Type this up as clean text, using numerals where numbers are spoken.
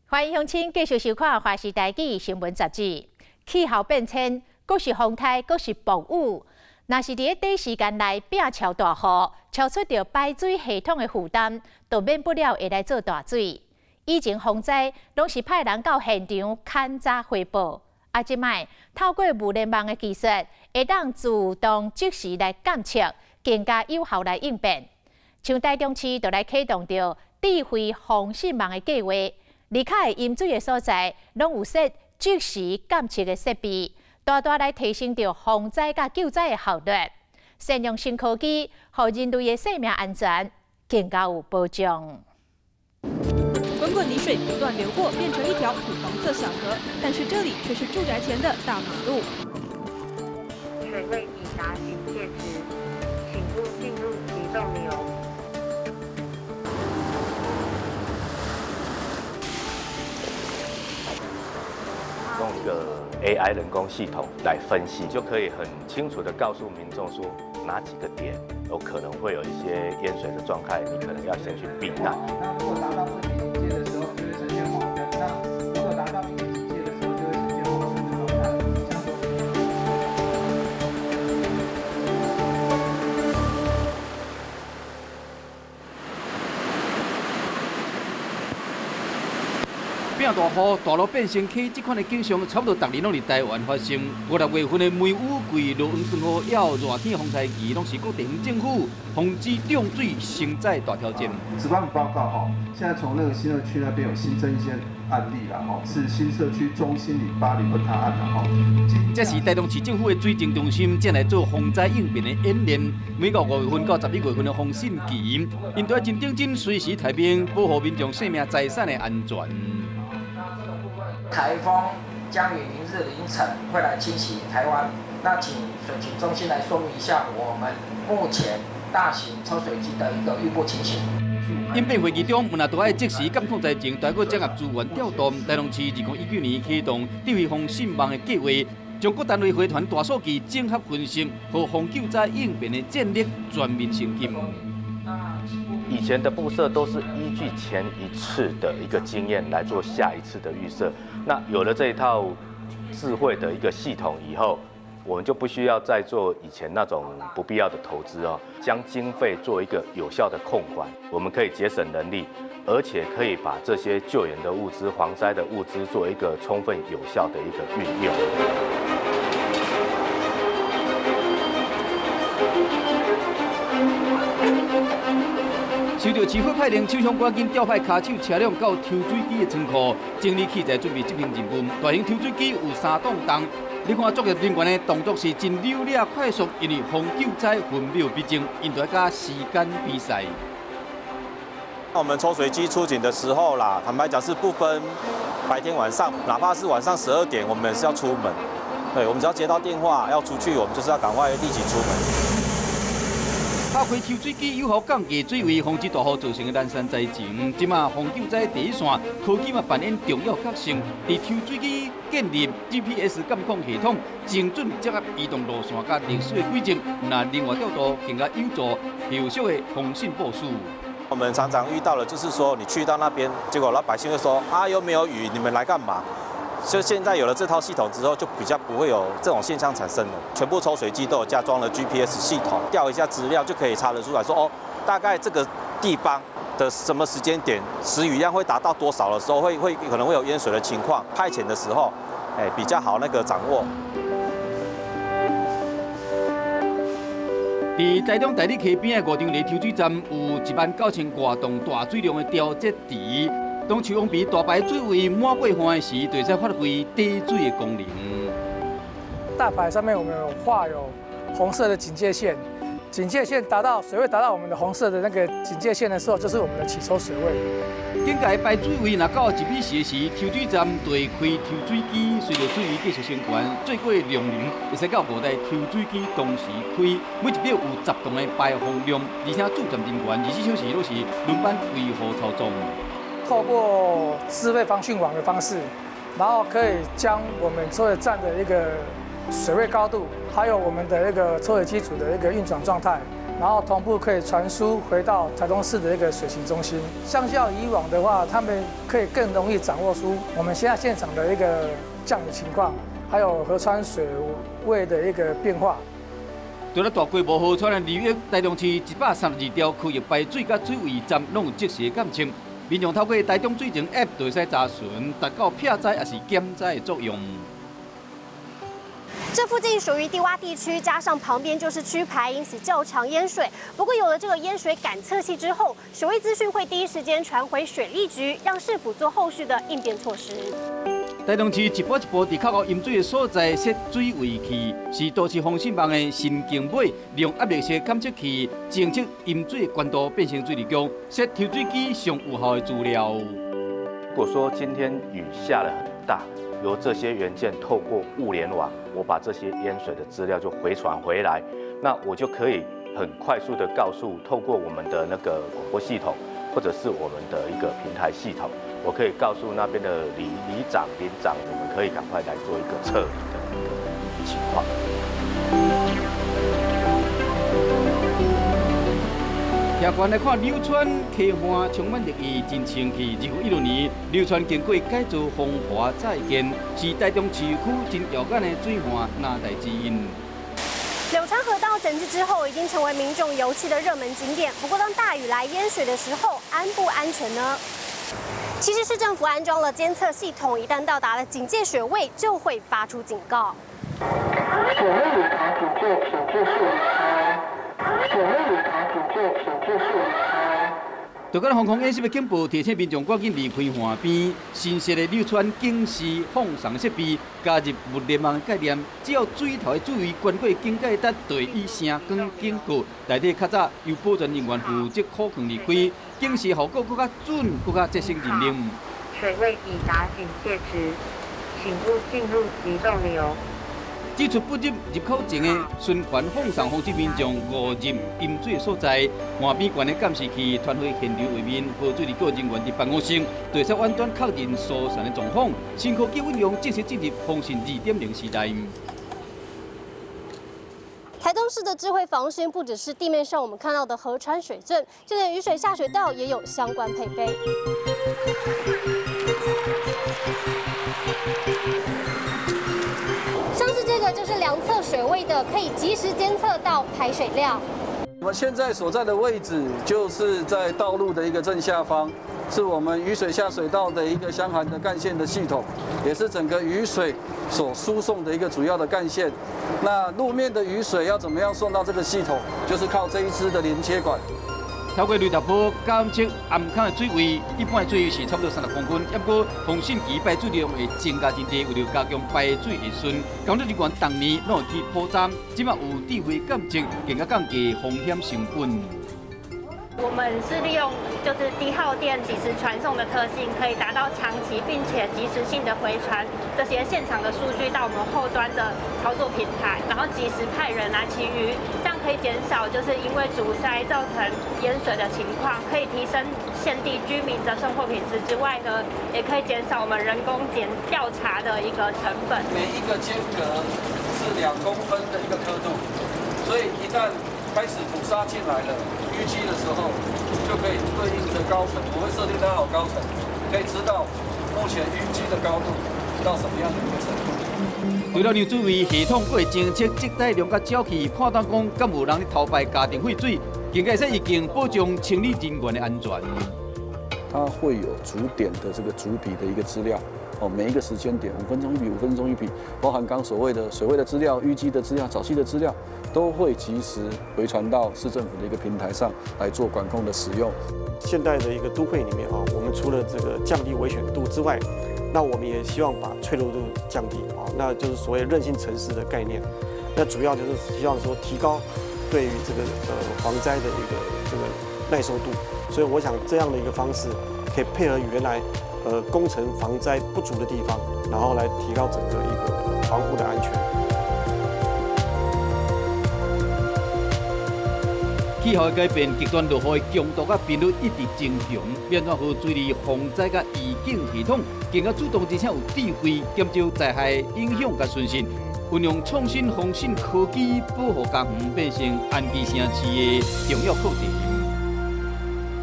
歡迎鄉親繼續收看《華視台語新聞雜誌》。氣候變遷，閣是風颱，閣是暴雨。若是佇咧短時間內變潮大雨，超出著排水系統的負擔，就免不了會來做大水。以前洪災攏是派人到現場勘查匯報，啊，這擺透過物聯網的技術，會當自動即時來監測，更加有效來應變。像台中市就來啟動著智慧防汛網的計劃，而且淹水的所在，攏有設即時監測的設備。大大來提升著防災佮救災的效率，善用新科技，予人類的生命安全更加有保障。滾滾泥水不斷流過，變成一條土黃色小河，但是這裡卻是住宅前的大馬路。水位已達警戒值，請勿進入急動流。用一個 AI 人工系統來分析，就可以很清楚地告訴民眾說哪幾個點有可能會有一些淹水的狀態，你可能要先去避難。那如果達到這個警戒的時候，就會呈現黃燈；那如果達到一個警戒的時候，就會呈現紅燈的狀態。變大雨，大路變成溪，這款的景象差不多逐年攏佇台灣發生。五六月份的梅雨季、落黃霜雨，還有熱天風災期，攏是各地方政府防止漲水成災大挑戰。值班報告哈，現在從那個新社區那邊有新增一些案例啦，哈，是新社區中心里八里崩塌案啦，哈。這是台中市政府的水政中心正來做防災應變的演練。每個5月份到11月份的防汛期，𪜶都愛真認真隨時待命，保護民眾生命財產的安全。颱風將於明日凌晨會來侵襲台灣，那請水情中心來說明一下我們目前大型抽水機的一個預布情形。應變會議中，嘛都愛即時監控災情，大閣整合資源調動。台中市2019年啟動智慧防汛網的計劃，將各單位會團大數據整合分析，予防救災應變的戰力全面升級。以前的布設都是依據前一次的一個經驗來做下一次的預設。那有了這一套智慧的一個系統以後，我們就不需要再做以前那種不必要的投資哦，將經費做一個有效的控管，我們可以節省人力，而且可以把這些救援的物資、防災的物資做一個充分有效的一個運用。受到市府派令，首相趕緊調派跤手車輛到抽水機的倉庫，整理器材，準備執行任務。大型抽水機有3擋重，你看作業人員的動作是真流利快速，因為防救災分秒必爭，𪜶都愛佮時間比賽。我們抽水機出警的時候啦，坦白講是不分白天晚上，哪怕是晚上12點，我們也是要出門。對，我們只要接到電話要出去，我們就是要趕快立即出門。拍開抽水機，有效降低水位，防止大雨造成的攔山災情。這馬防救災第一線，科技嘛扮演重要角色。佇抽水機建立 GPS 監控系統，精準掌握移動路線佮歷史的軌跡，那另外調度更加有助後續的防汛部署。我們常常遇到的，就是說你去到那邊，結果老百姓會說啊，又沒有雨，你們來幹嘛？就現在有了這套系統之後，就比較不會有這種現象產生了。全部抽水機都有加裝了 GPS 系統，調一下資料就可以查得出來說，哦，大概這個地方的什麼時間點，時雨量會達到多少的時候，會可能會有淹水的情況。派遣的時候，比較好那個掌握。佇台中大里溪邊的五張犁抽水站，有19000外棟大水量的調節池。當樹王鼻大排水位滿過岸時，就會使發揮底水的功能。大排上面我們有畫有紅色的警戒線，警戒線達到水位達到我們的紅色的那個警戒線的時候，就是我們的起抽水位。警戒排水位若到1米四時，抽水站就會開抽水機，隨著水位繼續升懸，最過量能會使到5台抽水機同時開，每一秒有10噸的排放量，而且駐站人員24小時攏是輪班維護操作。透過智慧防汛網的方式，然後可以將我們抽水站的一個水位高度，還有我們的一個抽水機組的一個運轉狀態，然后同步可以传输回到台中市的一个水情中心。相较以往的话，他们可以更容易掌握出我们现在现场的一个降雨情况，还有河川水位的一个变化。除了大规模河川的流域，台中市132条区域排水佮水位站拢有即时的监测，民众透过台中水情 App 就会使查询，达到避灾抑是减灾的作用。这附近属于低洼地区，加上旁边就是区排，因此较常淹水。不过有了这个淹水感测器之后，水位资讯会第一时间传回水利局，让市府做后续的应变措施。台中市一步一步伫较乌淹水的所在设水位器，是都市防汛网的神经尾，利用压力式监测器侦测淹水的悬度，变成水利局设抽水机上有效的资料。如果说今天雨下得很大，由这些元件透过物联网，我把这些淹水的资料就回传回来，那我就可以很快速的告诉，透过我们的那个广播系统，或者是我们的一个平台系统，我可以告诉那边的里里长、邻长，我们可以赶快来做一个撤离的一个情况。客观来看，柳川溪岸充满绿意，真清气。2016年，柳川经过改造风华再现，是台中市区真耀眼的水岸那代之一。柳川河道整治之后，已经成为民众游憩的热门景点。不过，当大雨来淹水的时候，安不安全呢？其实市政府安装了监测系统，一旦到达了警戒水位，就会发出警告。水位已达警戒，请继续离开。水位已达警戒，请继续离开。就跟防空演习的警报提醒民众赶紧离开岸边。新设的柳川警示放送设备加入物联网的概念，只要水头的水位悬过警戒值，就会以声光警告。内底较早由保全人员负责苦劝离开，警示效果阁较准，阁较节省人力。水位已达警戒值，请勿进入及逗留。指出不入入口前的循环放送，防止民众误入淹水的所在。岸边悬的监视器传回现场画面，河水利局人员伫办公室，对说远端确认疏散的状况。新科技运用正式进入防汛2.0时代。台东市的智慧防汛不只是地面上我们看到的河川水圳，就连雨水下水道也有相关配备。像是这个就是量测水位的，可以及时监测到排水量。我们现在所在的位置就是在道路的一个正下方，是我们雨水下水道的一个相含的干线的系统，也是整个雨水所输送的一个主要的干线。那路面的雨水要怎么样送到这个系统，就是靠这一支的连接管。透过雷达波监测暗坑的水位，一般的水位是差不多30公分。不过洪汛期排水量会增加真济，为了加强排水的顺，工作人员逐年拢会去铺站，这马有智慧监测，更加降低风险成本。我们是利用就是低耗电、即时传送的特性，可以达到长期并且即时性的回传这些现场的数据到我们后端的操作平台，然后及时派人来清淤，这样可以减少就是因为阻塞造成淹水的情况，可以提升现地居民的生活品质之外呢，也可以减少我们人工检调查的一个成本。每一个间隔是2公分的一个刻度，所以一旦开始土沙进来了，淤积的时候，就可以对应着高层，我会设定它好高层，可以知道目前淤积的高度到什么样的一个程度。除了让水位系统阁会侦测积带量佮沼气，判断讲敢有人咧偷排家庭废水，更加说已经保障清理人员的安全。它会有逐点的这个逐笔的一个资料。哦，每一个时间点，5分钟一笔，5分钟一笔，包含刚所谓的水位的资料、淤积的资料、沼气的资料，都会及时回传到市政府的一个平台上来做管控的使用。现代的一个都会里面啊，我们除了这个降低危险度之外，那我们也希望把脆弱度降低啊，那就是所谓韧性城市的概念。那主要就是希望说提高对于这个防灾的一个这个耐受度。所以我想这样的一个方式可以配合原来工程防灾不足的地方，然后来提高整个一个防护的安全。气候改变、极端落雨的强度佮频率一直增强，变怎予水利防灾佮预警系统更加主动，而且有智慧，减少灾害影响佮损失。運用創新防汛科技，保護家園變成安居城市的重要課題。